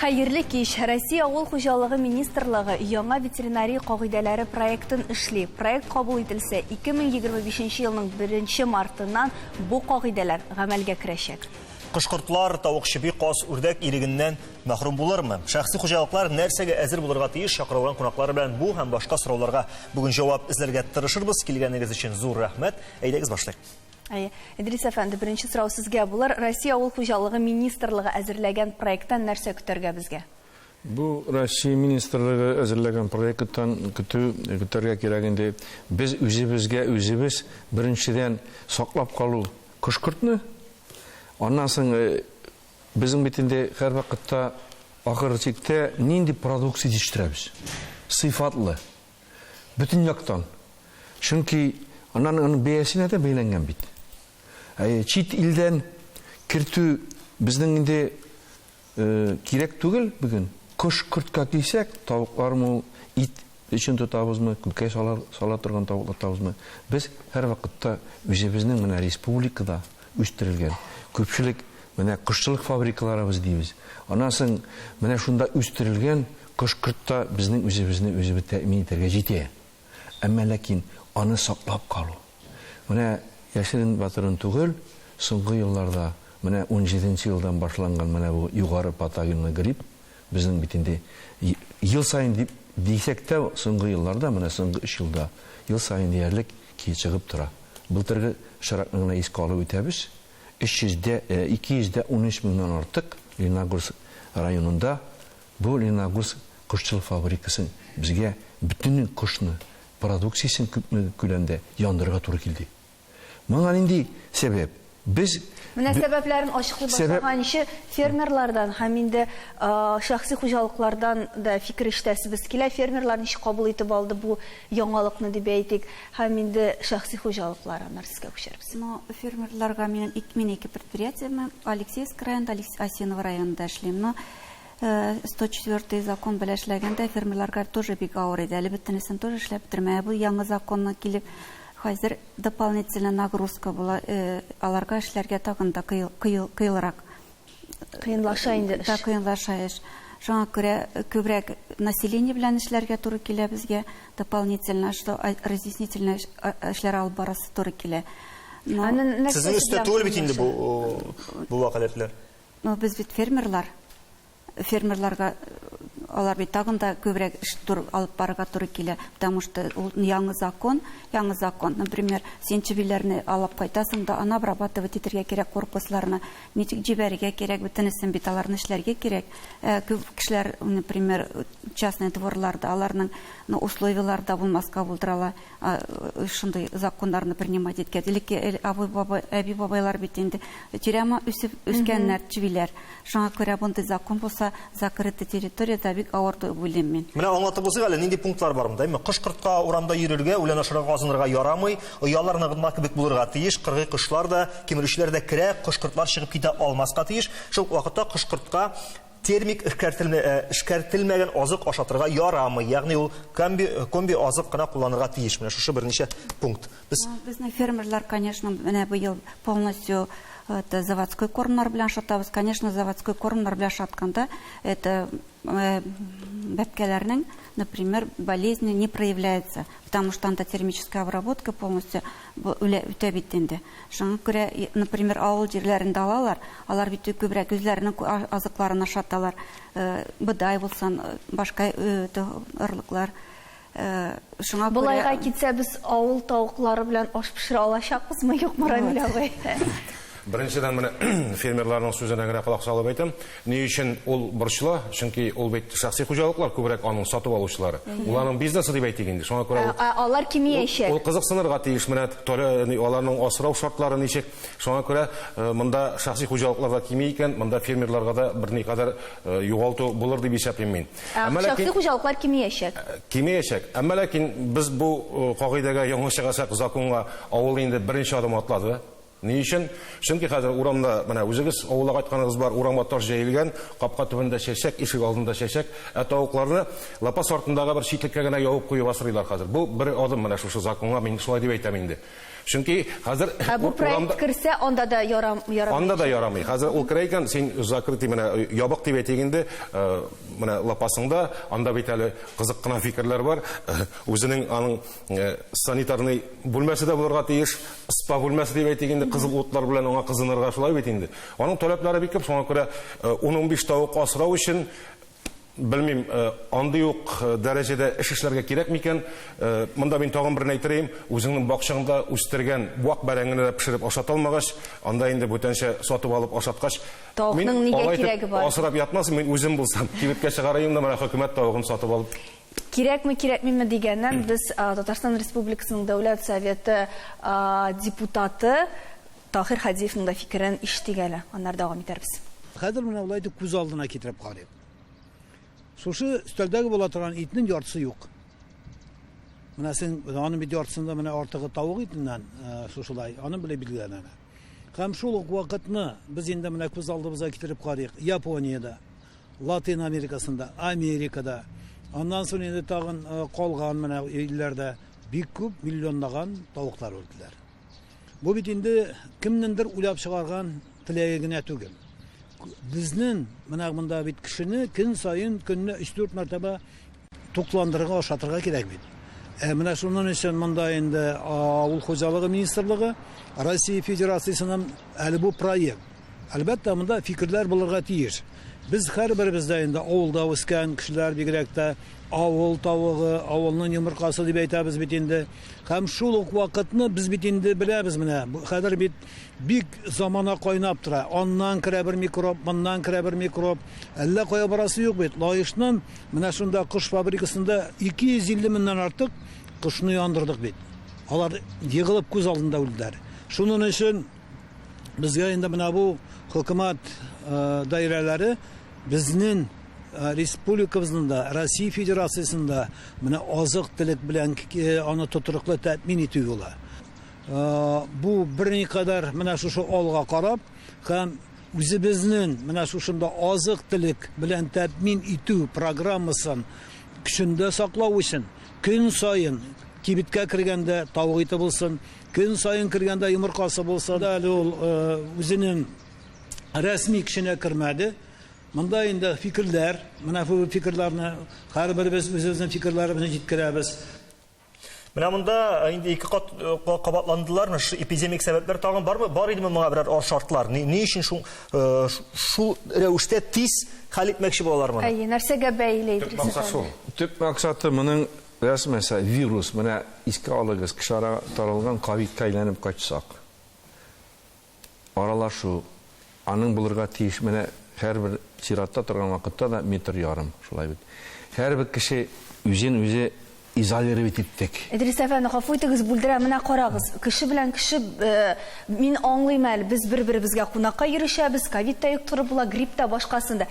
Хәерле кич! Россия Авыл хуҗалыгы министрлыгы яңа ветеринария кагыйдәләре проектын эшли. Проект кабул ителсә, 2025 елның беренче мартыннан бу кагыйдәләр гамәлгә керәчәк. Кош-кортлар, тавык-чеби, каз, үрдәк ирегеннән мәхрүм булырмы? Шәхси хуҗалыклар нәрсәгә әзер булырга тиеш? Чакырылган кунаклар белән бу һәм башка сорауларга бүген җавап эзләргә тырышырбыз. Килгәнегез өчен зур рәхмәт. Әйдәгез башлыйк. Әйе. Идрис әфәнде, беренче сорау сезгә булыр. Россия Авыл хуҗалыгы министрлыгы әзерләгән проекттан нәрсә көтәргә безгә? Бу Россия министрлыгы әзерләгән проекттан көтү, көтәргә кирәк инде. Без үзебезгә үзебез беренчедән саклап калу кош-кортны, аннан соң безнең бит инде һәрвакытта ахыр чиктә нинди продукция җитештерәбез? Сыйфатлы. Бөтен яктан. Чөнки аннан аның бәясенә дә бәйләнгән бит. Әйе, чит илдән кертү безнең инде кирәк түгел бүген. Кош-кортка килсәк, тавыклармы ул, ит өчен тотабызмы, күкәй сала, сала торган тавыклар тотабызмы, без һәрвакытта үзебезнең менә республикада үстерелгән, күпчелек менә кошчылык фабрикаларыбыз дибез. Аннан соң менә шунда үстерелгән Кош-корт та безнең үзебезне үзебез тәэмин итәргә җитә. Әмма ләкин аны саклап калу. Менә яшерен-батырын түгел, соңгы елларда, менә унҗиденче елдан башланган менә бу югары патогенлы грипп, безнең бит инде ел саен дип дисәк тә, соңгы елларда, менә соңгы өч елда ел саен диярлек чыгып тора. Былтыргы очракны гына искә алып үтәбез. 300 дә, 213 меңнән артык Лениногорск районында Бу Лениногорск кошчылык фабрикасын безгә бөтен кошны, продукциясен күпме күләмдә яндырырга туры килде. Моңа нинди сәбәп? Без Менә сәбәпләрен ачыклый башлаганчы, фермерлардан һәм инде шәхси хуҗалыклардан да фикер ишетәсебез килә. Фермерлар ничек кабул итеп алды бу яңалыкны дип әйтик, һәм инде шәхси хуҗалыклар, аннары сезгә күчәрбез. Ну, фермерларга минем, мин ике предприятием, Алексеевск районында, Осиново районында эшлим. Но 104 закон белән эшләгәндә фермерларга тоже бик авыр иде. Әле бөтенесен тоже эшләп бетермәгән. Бу яңа законны килеп, хәзер дополнительная нагрузка була. Аларга эшләргә тагын да кыелрак. Кыенлаша инде эш. Да, кыенлаша эш. Шуңа күрә күбрәк население белән эшләргә туры килә безгә. Дополнительно, что разъяснительный эшләр алып барасы туры килә. Сезнең өстә түгел бит инде бу бу вәкаләтләр. Ну, без бит фермерлар. Фермерларга алар бит тагын да күбрәк эш тур, алып барырга туры килә, потому что ул яңа закон, яңа закон. Например, син чебиләрне алып кайтасың да, аны обрабатывать итәргә кирәк корпусларны, ничек җибәрергә кирәк, бөтенесен бит аларны эшләргә кирәк. Ә, күп кешеләр, например, частный дворларда аларның ну, условияләре дә булмаска булдырала. Шундый законнарны принимать иткән. Элекке абый бабай, әби бабайлар бит инде тюряма үсеп үскәннәр, чебиләр. Шуңа күрә мондый закон булса, закрытый территориядә бик авыр дип уйлыйм мин. Менә аңлатып узыйк әле, нинди пунктлар бар монда? Әйме, кош-кортка урамда йөрергә, үлән ашарга, казынырга ярамый, оялар ныгытма кебек булырга тиеш, кыргый кошлар да, кимерүчеләр дә керә, кош-кортлар чыгып китә алмаска тиеш. Шул ук вакытта кош-кортка термик эшкәртелмәгән азык ашатырга ярамый, ягъни ул комби, комби азык кына кулланырга тиеш. Менә шушы берничә пункт. Без Безнең фермерлар, конечно, менә быел полностью это заводской кормнар белән ашатабыз. Конечно, заводской кормнар белән ашатканда это бәбкәләрнең, например, болезни не проявляется, потому что анда термическая обработка полностью үтә бит инде. Шуңа күрә, например, авыл җирләрендә алалар, алар бит күбрәк үзләренең азыкларын ашаталар. Бодай булсын, башка орлыклар. Шуңа күрә Болайга китсә, без авыл тавыклары белән аш пешерә алачакбызмы, юкмы, Рамил абый? Беренчедән, менә фермерларның сүзенә генә колак салып әйтәм. Ни өчен ул борчыла? Чөнки ул бит шәхси хуҗалыклар күбрәк аның сатып алучылары. Ул аның бизнесы дип әйтик инде. Шуңа күрә ул Ә алар кимиячәк. Ул кызыксынырга тиеш менә аларның асрау шартлары ничек. Шуңа күрә монда шәхси хуҗалыклар да кими икән, монда фермерларга да берникадәр югалту булыр дип исәплим мин. Ә шәхси хуҗалыклар кимиячәк. Кимиячәк. Әмма ләкин без бу кагыйдәгә яңа чыгачак законга авыл инде беренче адым атлады. Ни өчен? Чөнки хәзер урамда, менә үзегез авылга кайтканыгыз бар, урамга таш җәелгән, капка төбендә чәчәк, ишек алдында чәчәк, ә тавыкларны лапас артындагы бер читлеккә генә ябып куеп асрыйлар хәзер. Бу бер адым менә шушы законга, мин шулай дип әйтәм инде. Чөнки хәзер Ә бу проект керсә, анда да ярам, ярамый. Анда да ярамый. Хәзер ул керә икән, син закрытый менә ябык дип әйтик инде, менә лапасыңда, анда бит әле кызык кына фикерләр бар. Үзенең аның санитарный бүлмәсе дә булырга тиеш, спа бүлмәсе дип әйтик инде, кызыл утлар белән аңа кызынырга шулай бит инде. Аның таләпләре бик күп, шуңа күрә 10-15 тавык асрау өчен белмим, андый ук дәрәҗәдә эш эшләргә кирәк микән? Монда мин тагын берне әйтерим, үзеңнең бакчаңда үстергән вак бәрәңгене дә пешереп ашата алмагач, анда инде бүтәнчә сатып алып ашаткач, Тавыкның нигә кирәге бар? Асрап ятмас, мин үзем булсам, кибеткә чыгарыйм да, менә хөкүмәт тавыгын сатып алып. Кирәкме, кирәкмиме дигәннән, без Татарстан Республикасының Дәүләт Советы депутаты Таһир Һадиевның да фикерен ишетик әле, аннары дәвам итәрбез. Хәзер менә болай итеп күз алдына китереп карыйк. Шушы өстәлдәге була торган итнең яртысы юк. Менә син аның бит яртысында менә артыгы тавык итеннән шушылай, аның белән билгеләнә. Һәм шул ук вакытны без инде менә күз алдыбызга китереп карыйк. Япониядә, Латин Америкасында, Америкада, аннан соң инде тагын калган менә илләрдә бик күп миллионлаган тавыклар үлделәр. Бу бит инде кемнеңдер уйлап чыгарган теләге генә түгел. Безнең менә монда бит кешене көн саен көнне 3-4 мәртәбә тукландырырга, ашатырга кирәк бит. Ә менә шуның өчен монда инде Авыл хуҗалыгы министрлыгы Россия Федерациясенең әле бу проект. Әлбәттә, монда фикерләр булырга тиеш. Без һәрберебез дә инде авылда үскән кешеләр, бигрәк тә авыл тавыгы, авылның йомыркасы дип әйтәбез бит инде. Һәм шул ук вакытны без бит инде беләбез менә, хәзер бит бик замана кайнап тора. Аннан керә бер микроб, моннан керә бер микроб. Әллә кая барасы юк бит. Лаешның менә шунда кош фабрикасында 250 меңнән артык кошны яндырдык бит. Алар егылып күз алдында үлделәр. Шуның өчен безгә инде менә бу хөкүмәт даирәләре безнең республикабызның да, Россия Федерациясендә менә азык-төлек белән аны тотрыклы тәэмин итү юлы. Бу берникадәр менә шушы алга карап һәм үзебезнең менә шушында азык-төлек белән тәэмин итү программасын көчендә саклау өчен көн саен кибеткә кергәндә тавык ите булсын, көн саен кергәндә йомыркасы булса да, әле ул үзенең рәсми көченә кермәде. Монда инде фикерләр, менә бу фикерләрне һәрберебез үзебезнең фикерләребезне җиткерәбез. Менә монда инде ике кат кабатландылар, менә шушы эпидемик сәбәпләр тагын бармы? Бар идеме моңа берәр шартлар? Ни, ни өчен шул, шул рәвештә тиз хәл итмәкче булалар моны? Әйе, нәрсәгә бәйле, Төп Идрис максат шул. әфәнде? Төп максаты моның рәсмәсә вирус, менә искә алыгыз, кеше таралган ковидка әйләнеп кайтсак. Аралашу, аның булырга тиеш, менә һәрбер чиратта торган вакытта да метр ярым, шулай бит. Һәрбер кеше үзен үзе изолировать иттек. Идрис әфәнде, гафу итегез, бүлдерәм, менә карагыз, кеше белән кеше, мин аңлыйм әле, без бер-беребезгә кунакка йөрешәбез, ковид та йоктырып була, грипп та, башкасын да.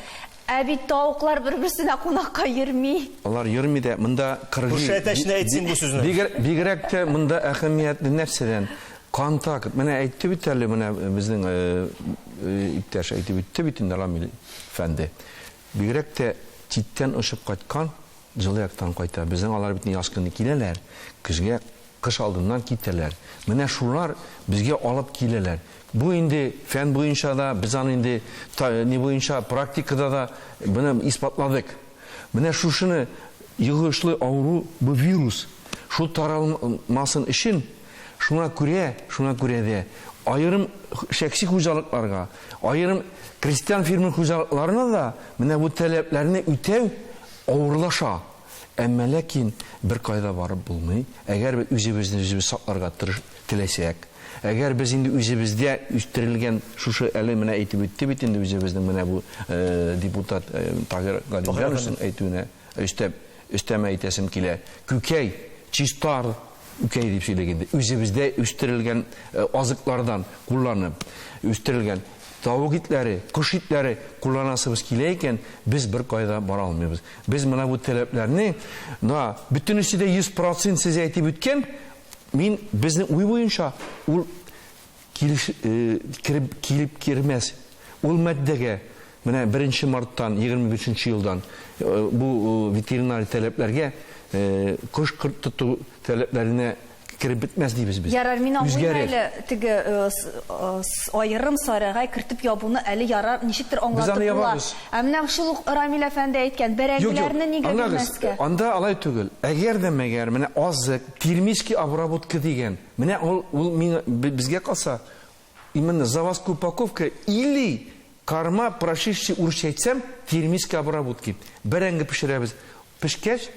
Ә бит тавыклар бер-берсенә кунакка йөрми. Алар йөрми дә, монда кыргый. Күрше әтәченә әйт син бу сүзне. Бигрәк тә монда әһәмиятле нәрсәдән? Контакт. Менә әйтте бит әле, менә безнең иптәш әйтеп үтте бит инде Рамил әфәнде. Бигрәк тә читтән очып кайткан, җылы яктан кайта. Безнең алар бит яз көне киләләр, көзгә кыш алдыннан китәләр. Менә шулар безгә алып киләләр. Бу инде фән буенча да, без аны инде ни буенча практикада да моны исбатладык. Менә шушыны йогышлы авыру бу вирус шул таралмасын өчен шуңа күрә, шуңа күрә дә аерым шәхси хуҗалыкларга, аерым крестьян фермер хуҗалыкларына да менә бу таләпләрне үтәү авырлаша. Әмма ләкин бер кайда барып булмый. Әгәр без үзебезне үзебез сакларга тырыш теләсәк, әгәр без инде үзебездә үстерелгән шушы әле менә әйтеп үтте бит инде үзебезнең менә бу депутат Таһир Галимҗановның әйтүенә өстәп, өстәмә әйтәсем килә. Күкәй, чистар күкәй дип сөйлик инде. Үзебездә үстерелгән азыклардан кулланып үстерелгән тавык итләре, кош итләре кулланасыбыз килә икән, без бер кайда бара алмыйбыз. Без менә бу таләпләрне, да, бөтенесе дә 100% сез әйтеп үткән, мин безнең уй буенча ул килеш, кереп, килеп кермәс. Ул маддәгә менә 1 марттан 25 нче елдан бу ветеринарий таләпләргә кош-корт тоту таләпләренә кереп бетмәс дибез без. Ярар, мин аңлыйм әле теге аерым сарайга кертеп ябуны әле ярар, ничектер аңлатып була. Ә менә шул ук Рамил әфәнде әйткән бәрәңгеләрне нигә бирмәскә? Анда алай түгел. Әгәр дә мәгәр менә азык, термический обработка дигән, менә ул ул безгә калса, именно заводская упаковка или корма прошедший урысча әйтсәм, термической обработки. Бәрәңге пешерәбез. Пешкәч,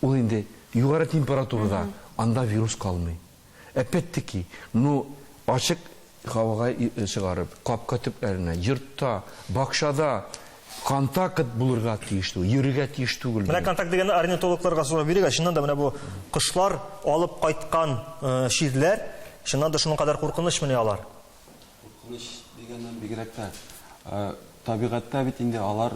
ул инде югары температурада, анда вирус калмый. Опять-таки, ну, ачык һавага чыгарып, капка төпләренә, йортта, бакчада контакт булырга тиеш түгел, йөрергә тиеш түгел. Менә контакт дигәндә орнитологларга сорау бирик, чыннан да менә бу кошлар алып кайткан чирләр, чыннан да шуның кадәр куркынычмыни алар? Куркыныч дигәннән бигрәк тә, табигатьтә бит инде алар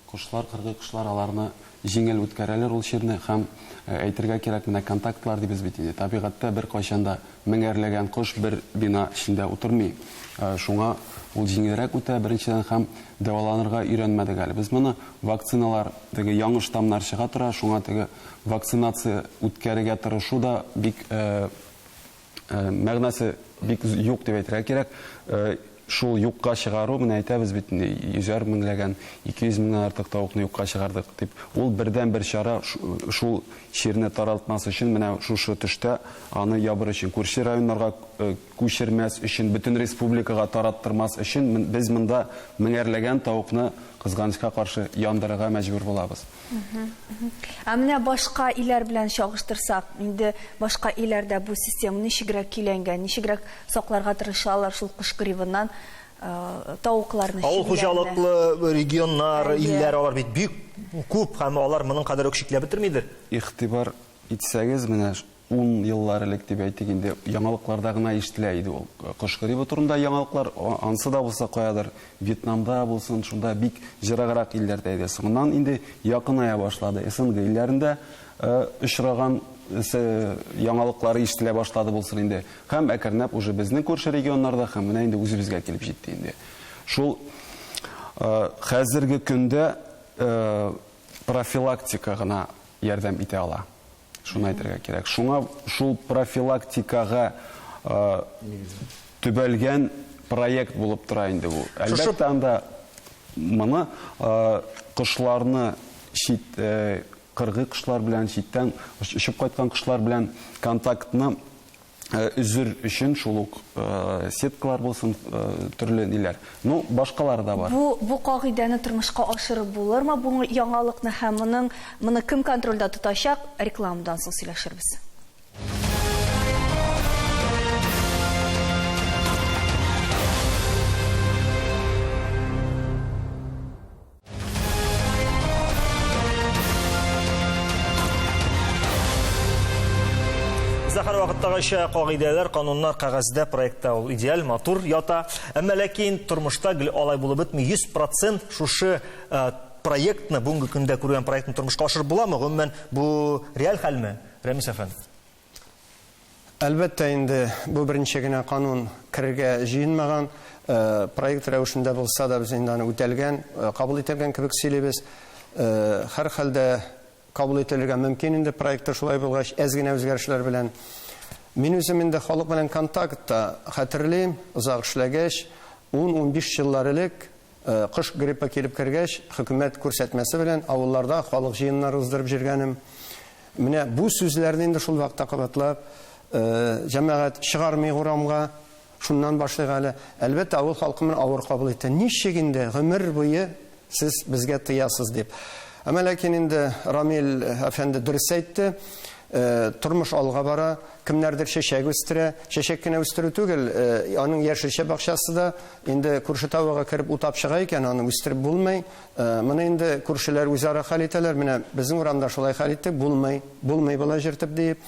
Кошлар, кыргый кошлар аларны җиңел үткәрәләр ул чирне һәм, әйтергә кирәк, менә контактлар дибез бит инде. Табигатьтә беркайчан да меңәрләгән кош бер бина эчендә утырмый. Шуңа ул җиңелрәк үтә, беренчедән, һәм дәваланырга өйрәнмәдек әле без моны. Вакциналар, теге яңа штаммнар чыга тора, шуңа теге вакцинация үткәрергә тырышу да бик Мәгънәсе бик юк дип әйтергә кирәк. Шул юкка чыгару, менә әйтәбез бит инде, йөзәр меңләгән, 200 меңнән артык тавыкны юкка чыгардык дип. Ул бердәнбер чара шул чирне таралтмас өчен, менә шушы төштә аны ябыр өчен, күрше районнарга күчермәс өчен, бөтен республикага тараттырмас өчен без монда меңәрләгән тавыкны, кызганычка каршы, яндырырга мәҗбүр булабыз. Ә менә башка илләр белән чагыштырсак, инде башка илләрдә бу система ничегрәк көйләнгән, ничегрәк сакларга тырышалар шул кош гриппыннан тавыкларны, Авыл чебиләрне? хуҗалыклы регионнар, илләр алар бит бик күп һәм алар моның кадәр үк чикләп бетермидер. Игътибар итсәгез, менә Ун еллар элек дип әйтик инде, яңалыкларда гына ишетелә иде ул. Кош гриппы турында яңалыклар, ансы да булса каядыр, Вьетнамда булсын, шунда бик җыраграк илләрдә иде. Соңыннан инде якыная башлады. СНГ илләрендә очраган яңалыклары ишетелә башлады булсын инде. Һәм әкренләп уже безнең күрше регионнарда һәм менә инде үзебезгә килеп җитте инде. Шул хәзерге көндә профилактика гына ярдәм итә ала. Шуны әйтергә кирәк. Шуңа шул профилактикага төбәлгән проект булып тора инде бу. Әлбәттә, анда моны кошларны чит кыргый кошлар белән, читтән очып кайткан кошлар белән контактны Өзер өчен шул ук сеткалар булсын, төрле ниләр. Ну, башкалары да бар. Бу, бу кагыйдәне тормышка ашырып булырмы, бу яңалыкны һәм моның, моны кем контрольдә тотачак, рекламадан соң сөйләшербез. Бездә һәрвакыттагыча кагыйдәләр, кануннар кәгазьдә, проектта ул идеаль, матур ята. Әмма ләкин тормышта гел алай булып бетми. 100% шушы э, проектны, бүгенге көндә күргән проектны тормышка ашырып буламы? Гомумән, бу реаль хәлме? Рәмис әфәнде. Әлбәттә инде, бу беренче генә канун керергә җыенмаган. Проект рәвешендә булса да, без инде аны үтәлгән, кабул ителгән кебек сөйлибез. Һәрхәлдә кабул ителергә мөмкин инде проекты шулай булгач, әз генә үзгәрешләр белән. Мин үзем инде халык белән контактта хәтерлим, озак эшләгәч, ун-унбиш еллар элек кош гриппы килеп кергәч, хөкүмәт күрсәтмәсе белән авылларда халык җыеннары уздырып җөргәнем. Менә бу сүзләрне инде шул вакытта кабатлап, җәмәгать, чыгармыйк урамга, шуннан башлыйк әле. Әлбәттә, авыл халкы моны авыр кабул итте. Ничек инде гомер буе сез безгә тыясыз дип. Әмма ләкин инде Рамил әфәнде дөрес әйтте. Тормыш алга бара, кемнәрдер чәчәк үстерә. Чәчәк кенә үстерү түгел, аның яшелчә бакчасы да инде күрше тавага кереп утап чыга икән, аны үстереп булмый. Моны инде күршеләр үзара хәл итәләр. Менә безнең урамда шулай хәл иттек, булмый, булмый болай җыртып диеп.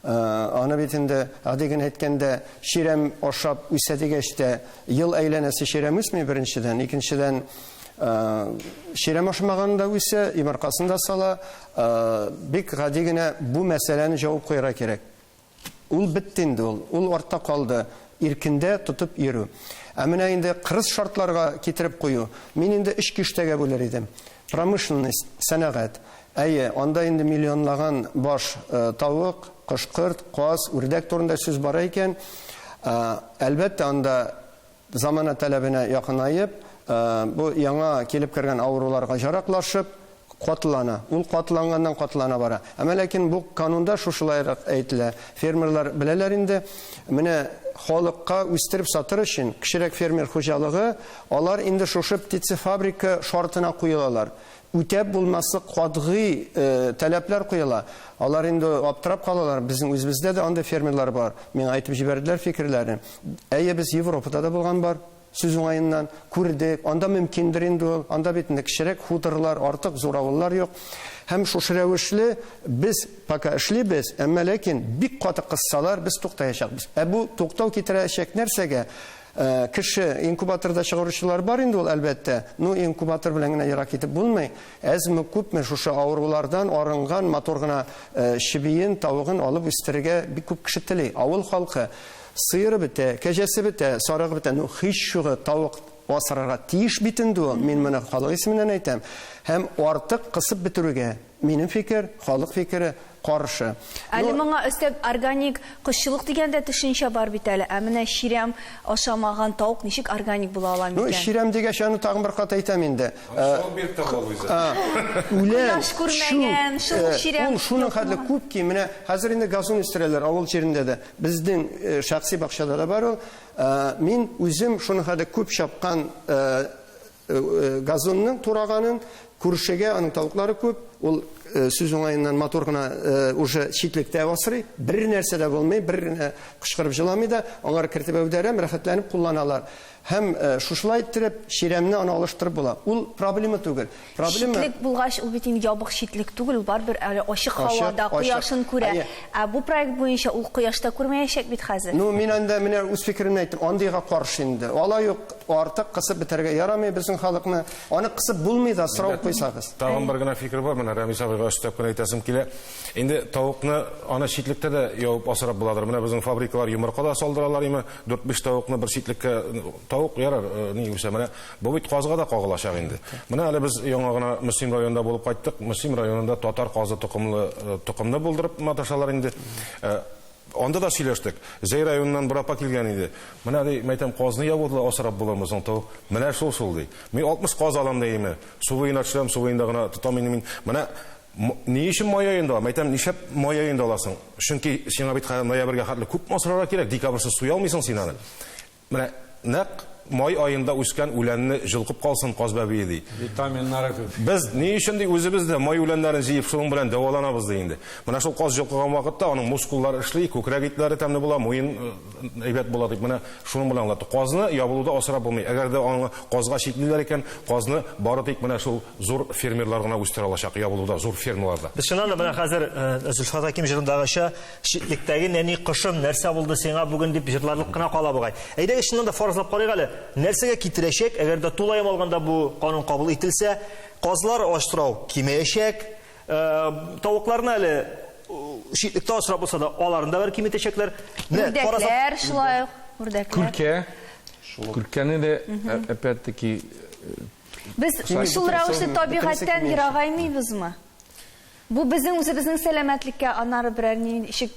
Аны бит инде, гади генә әйткәндә, чирәм ашап үсә дигәч тә, ел әйләнәсе чирәм үсми, беренчедән. Икенчедән, чирәм ашамаган да үсә, йомыркасын да сала. Бик гади генә бу мәсьәләне җавып куярга кирәк. Ул бетте инде ул. Ул артта калды. Иркендә тотып йөрү. Ә менә инде кырыс шартларга китереп кую, мин инде өч киштәгә бүлер идем. Промышленность, сәнәгать. Әйе, анда инде миллионлаган баш тавык, кош-корт, каз, үрдәк турында сүз бара икән, әлбәттә, анда замана таләбенә якынаеп, бу яңа килеп кергән авыруларга җараклашып, катылана. Ул катыланганнан катылана бара. Әмма ләкин бу канунда шушылайрак әйтелә. Фермерлар беләләр инде, менә халыкка үстереп сатыр өчен кечерәк фермер хуҗалыгы, алар инде шушы птицефабрика шартына куелалар. Үтәп булмаслык катгый таләпләр куела. Алар инде аптырап калалар. Безнең үзебездә дә андый фермерлар бар. Миңа әйтеп җибәрделәр фикерләрен. Әйе, без Европада да булган бар. Сүз уңаеннан, күрдек, анда мөмкиндер инде ул, анда бит инде кечерәк хуторлар, артык зур авыллар юк. Һәм шушы рәвешле без пока эшлибез, әмма ләкин бик каты кыссалар, без туктаячакбыз. Ә бу туктау китерәчәк нәрсәгә? Кеше инкубаторда чыгаручылар бар инде ул, әлбәттә. Ну, инкубатор белән генә ерак китеп булмый. Әзме-күпме шушы авырулардан арынган матур гына чебиен, тавыгын алып үстерергә бик күп кеше тели. Авыл халкы Сыеры бетә, кәҗәсе бетә, сарыгы бетә, ну, һич югы тавык асрарга тиеш бит инде ул, мин моны халык исеменнән әйтәм. Һәм артык кысып бетерүгә, минем фикер, халык фикере, каршы. Әле моңа өстәп органик кошчылык дигән дә төшенчә бар бит әле. Ә менә чирәм ашамаган тавык ничек органик була ала Ну, микән? чирәм дигәч, аны тагын бер кат әйтәм инде. Савап биреп тә була бу үзе. Үлән, Кояш күрмәгән, чүп, шул чирәм ул шуның хәтле күп ки, менә хәзер инде газон үстерәләр авыл җирендә дә. Безнең шәхси бакчада да бар ул. Мин үзем шуның хәтле күп чапкан газонның тураганын, күршегә, аның тавыклары күп, ул сүз уңаеннан матур гына уже читлектә асрый, бер нәрсә дә булмый, бер генә кычкырып җыламый да, аңар кертеп әүдәрәм, рәхәтләнеп кулланалар. Һәм шушылай иттереп чирәмне аны алыштырып була. Ул проблема түгел. Проблема Читлек булгач, ул бит инде ябык читлек түгел, ул барыбер әле ачык һавада, кояшын күрә. Ә бу проект буенча ул кояш та күрмәячәк бит хәзер. Ну, мин анда менә үз фикеремне әйттем, андыйга каршы инде. Алай ук артык кысып бетәргә ярамый безнең халыкны. Аны кысып булмый да, сорау куйсагыз. Тагын бер генә фикер бар, менә Рәмис абыйга өстәп кенә әйтәсем килә. Инде тавыкны аны читлектә дә ябып асрап буладыр. Менә безнең фабрикалар йомырка да салдыралар име, дүрт-биш тавыкны бер читлеккә, тавык ярар, ни үсә. Менә бу бит казга да кагылачак инде. Менә әле без яңа гына Мөслим районында булып кайттык. Мөслим районында татар казы токымлы токымны булдырып маташалар инде. Анда да сөйләштек. Зәй районыннан бер апа килгән иде. Менә ди, мәйтәм, казны ябылды асрап булырмы соң тавык? Менә шул шул ди. Мин 60 каз алам ди име. Су буена төшәм, су буенда гына тотам инде мин. Менә ни өчен май аенда алам? Мәйтәм, нишләп май аенда аласың? Чөнки сиңа бит хәзер ноябрьгә хәтле күп асрарга кирәк, декабрьсез суя алмыйсың син аны. Менә нәкъ май аенда үскән үләнне җолкып калсын каз бәбие, ди. Витаминнары күп. Без ни өчен, ди, үзебез дә май үләннәрен җыеп, шуның белән дәваланабыз, ди инде. Менә шул каз җолкыган вакытта аның мускуллары эшли, күкрәк итләре тәмле була, муен әйбәт була, дип, менә шуның белән аңлатты. Казны ябылуда асрап булмый. Әгәр дә аңа казга чиклиләр икән, казны бары тик менә шул зур фермерлар гына үстерә алачак, ябылуда, зур фермаларда. Без чыннан да менә хәзер Зөлфат Хәким җырындагыча Читлектәге нәни кошым, нәрсә булды сиңа бүген дип җырларлык кына кала бугай. Әйдәгез, чыннан да фаразлап карыйк әле, нәрсәгә китерәчәк, әгәр дә тулаем алганда бу канун кабул ителсә, казлар асрау кимеячәк, тавыкларны әле читлектә асрап булса да, аларын да бер киметәчәкләр. Үрдәкләр шулай ук, үрдәкләр. Күркә. Күркәне дә, опять-таки, Без шул рәвешле табигатьтән ерагаймыйбызмы? Бу безнең үзебезнең сәламәтлеккә аннары берәр ничек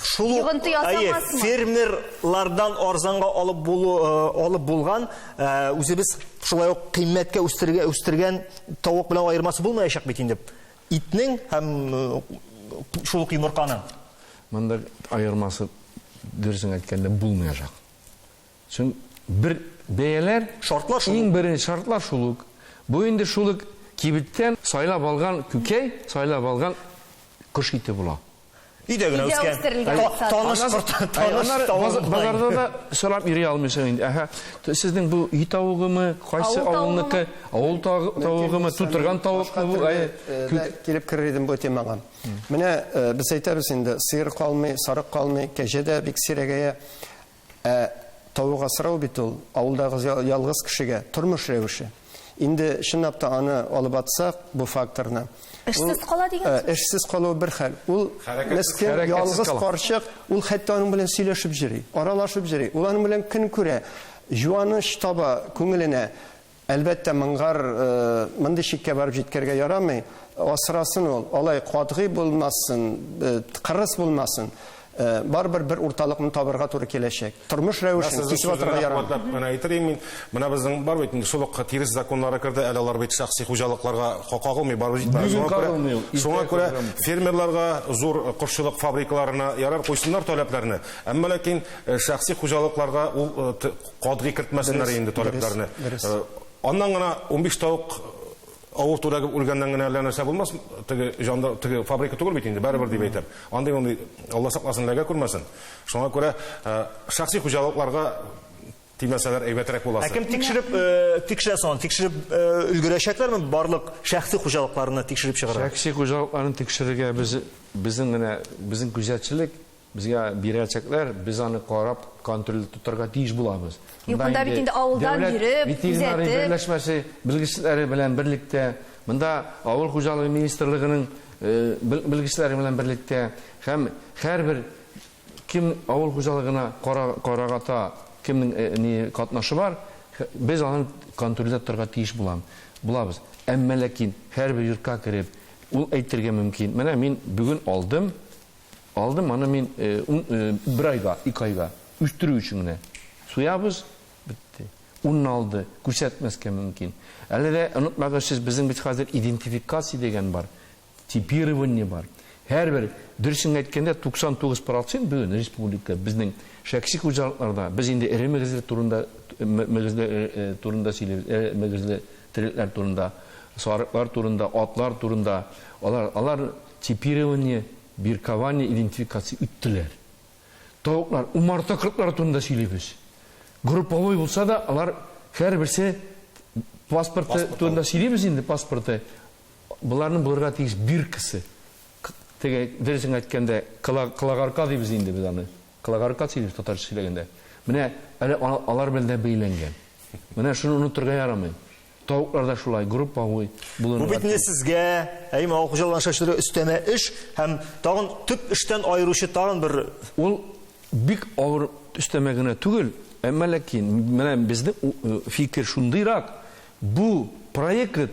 Шул ук, йогынты әйе, ясамасмы? фермерлардан арзанга алып булу, алып булган, үзебез шулай ук кыйммәткә үстергә, үстергән тавык белән аермасы булмаячак бит инде. Итнең һәм шул ук йомырканың. Монда аермасы, дөресен әйткәндә, булмаячак. Чын бер бәяләр, Шартлар шул иң ук. беренче шартлар шул ук. Бу инде шул ук кибеттән сайлап алган күкәй, сайлап алган кош ите була. Өйдә генә Өйдә үскән. үстерелгән Та- сату. Таныш Аннары- корт, Әй, таныш аннары тавык базар- була инде. Базарда да сорап йөри алмыйсың инде. Әһә, сезнең бу өй тавыгымы, кайсы Авыл авылныкы, авыл тавыгымы, тутырган тавыкмы бу? Әй, Дә килеп керер идем бу темага. Менә без әйтәбез инде, сыер калмый, сарык калмый, кәҗә дә бик сирәгәя. Ә тавык асрау бит ул авылдагы ялгыз кешегә тормыш рәвеше. Инде чынлап та аны алып атсак, бу факторны. Эшсез кала дигән сүз. Эшсез калуы бер хәл. Ул мескен ялгыз карчык, ул хәтта аның белән сөйләшеп йөри, аралашып йөри. Ул аның белән көн күрә, юаныч таба күңеленә. Әлбәттә, моңгар мондый чиккә барып җиткәргә ярамый. Асрасын ул, алай катгый булмасын, кырыс булмасын. Барыбер бер урталыкны табырга туры киләчәк. Тормыш рәвешен кисеп атырга ярамый. Менә әйтер идем мин, менә безнең бар бит инде шул ук тирес законнары керде, әле алар бит шәхси хуҗалыкларга кагылмый, барыбер җитмәде. Бүген кагылмый ул. Шуңа күрә фермерларга, зур кошчылык фабрикаларына ярар куйсыннар таләпләрне. Әмма ләкин шәхси хуҗалыкларга ул катгый кертмәсеннәр инде таләпләрне. Аннан гына 15 тавык авыр түрәгеп үлгәннән генә әллә нәрсә булмас, теге җанда, теге фабрика түгел бит инде, барыбер дип әйтәм. Андый мондый Алла сакласын, эләгә күрмәсен. Шуңа күрә шәхси хуҗалыкларга тимәсәләр әйбәтрәк буласы. Ә кем тикшереп, тикшерә соң? Тикшереп өлгерәчәкләрме барлык шәхси хуҗалыкларны тикшереп чыгарга? Шәхси хуҗалыкларны тикшерергә без безнең менә безнең күзәтчелек безгә бирәчәкләр, без аны карап, контрольдә тотарга тиеш булабыз. Юк, монда бит инде авылдан йөреп, ветеринария күзәтеп. Берләшмәсе белгечләре белән берлектә, монда авыл хуҗалыгы министрлыгының белгечләре белән берлектә һәм һәрбер кем авыл хуҗалыгына карагата кемнең ни катнашы бар, без аны контрольдә тотарга тиеш булабыз. Әмма ләкин һәрбер йортка кереп, ул әйтергә мөмкин. Менә мин бүген алдым, Алдым аны мин бер айга, ике айга үстерү өчен генә. Суябыз, бетте. Унны алды, күрсәтмәскә мөмкин. Әле дә онытмагыз сез, безнең бит хәзер идентификация дигән бар, типирование бар. Һәрбер, дөресен әйткәндә, 99% бүген республика безнең шәхси хуҗалыкларда, без инде эре мөгезле турында, мөгезле турында сөйлибез, эре мөгезле терлекләр турында, сарыклар турында, атлар турында, алар, алар типирование, биркование, идентификация үттеләр. Тавыклар, умарта кортлары турында сөйлибез. Групповой булса да, алар һәрберсе паспорты турында сөйлибез инде, паспорты. Боларның булырга тиеш биркасы. Теге, дөресен әйткәндә, кылагарка дибез инде без аны. Кылагарка сөйлибез татарча сөйләгәндә. Менә әле алар белән дә бәйләнгән. Менә шуны онытырга ярамый. Тавыклар да шулай, групповой булырга. Бу бит инде сезгә, әйеме, авыл хуҗалыгын эшләүчеләргә өстәмә эш һәм тагын төп эштән аеручы тагын бер Ул бик авыр өстәмә генә түгел, әмма ләкин менә безнең фикер шундыйрак, бу проект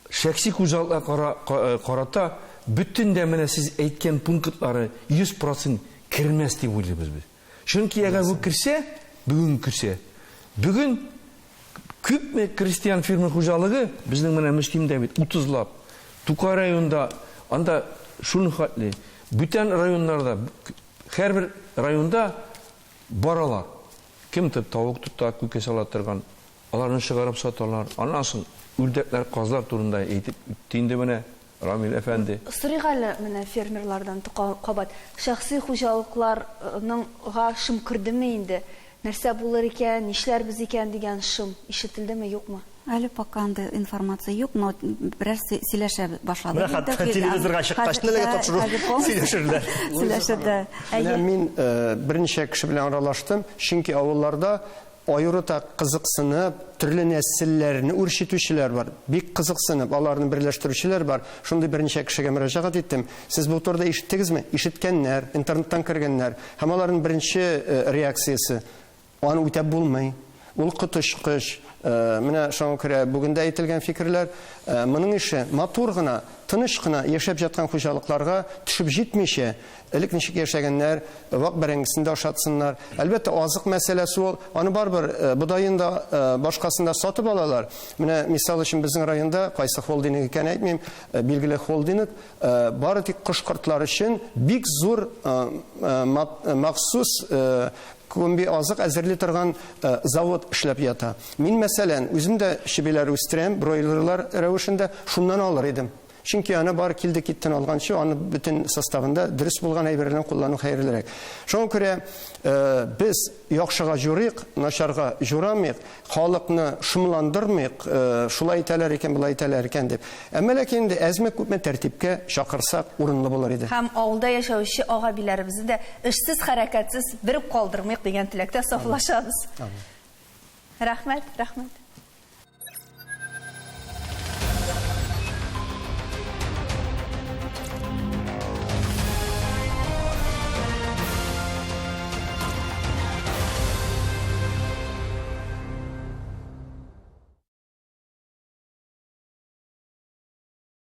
шәхси хуҗалыкка карата бөтен дә менә сез әйткән пунктлары 100% кермәс дип уйлыйбыз без. Чөнки әгәр бу керсә, бүген керсә, бүген күпме крестьян фермер хуҗалыгы, безнең менә Мөслимдә бит 30лап, Тукай районында, анда шуны хәтле, бүтән районнарда, һәрбер районда баралар. Кем тавык тота, күкәй сала торган, аларны чыгарып саталар. Аннан соң үрдәкләр, казлар турында әйтеп үтте инде менә Рамил әфәнде. Сорыйк әле менә фермерлардан кабат. Шәхси хуҗалыкларның га шым кердеме инде? Нәрсә булыр икән, нишләрбез икән дигән шым ишетелдеме, юкмы? Әле пока андый информация юк, но берәр сөйләшә башлады. Менә хәтта телевизорга чыккач нәләгә тапшыру сөйләшерләр. Сөйләшерде. Менә мин берничә кеше белән аралаштым, чөнки авылларда аерата кызыксынып, төрле нәселләрне үрчетүчеләр бар. Бик кызыксынып, аларны берләштерүчеләр бар. Шундый берничә кешегә мөрәҗәгать иттем. Сез бу турыда ишеттегезме? Ишеткәннәр, интернеттан кергәннәр. Һәм аларның беренче реакциясе, аны үтәп булмый. Ул коточкыч. Менә шуңа күрә бүген дә әйтелгән фикерләр, моның ише матур гына, тыныч кына яшәп жаткан хуҗалыкларга төшеп җитмичә, элек ничек яшәгәннәр, вак бәрәңгесен дә ашатсыннар. Әлбәттә, азык мәсьәләсе ул, аны барыбер бодаен да, башкасын да сатып алалар. Менә мисал өчен безнең районда, кайсы холдинг икәнен әйтмим, билгеле холдинг, бары тик кош-кортлар өчен бик зур махсус комби азык әзерли торган завод эшләп ята. Мин, мәсәлән, үзем дә чебиләр үстерәм, бройлерлар рәвешендә, шуннан алыр идем. Чөнки аны бар килде киттен алганчы, аны бөтен составында дөрес булган әйберләрне куллану хәерлерәк. Шуңа күрә без яхшыга җурыйк, начарга җурамыйк, халыкны шомландырмыйк, шулай итәләр икән, болай итәләр икән дип. Әмма ләкин инде әзме-күпме тәртипкә чакырсак урынлы булыр иде. Һәм авылда яшәүче ага-биләребезне дә эшсез, хәрәкәтсез бер үк калдырмыйк дигән теләктә сафлашабыз. Рәхмәт, рәхмәт.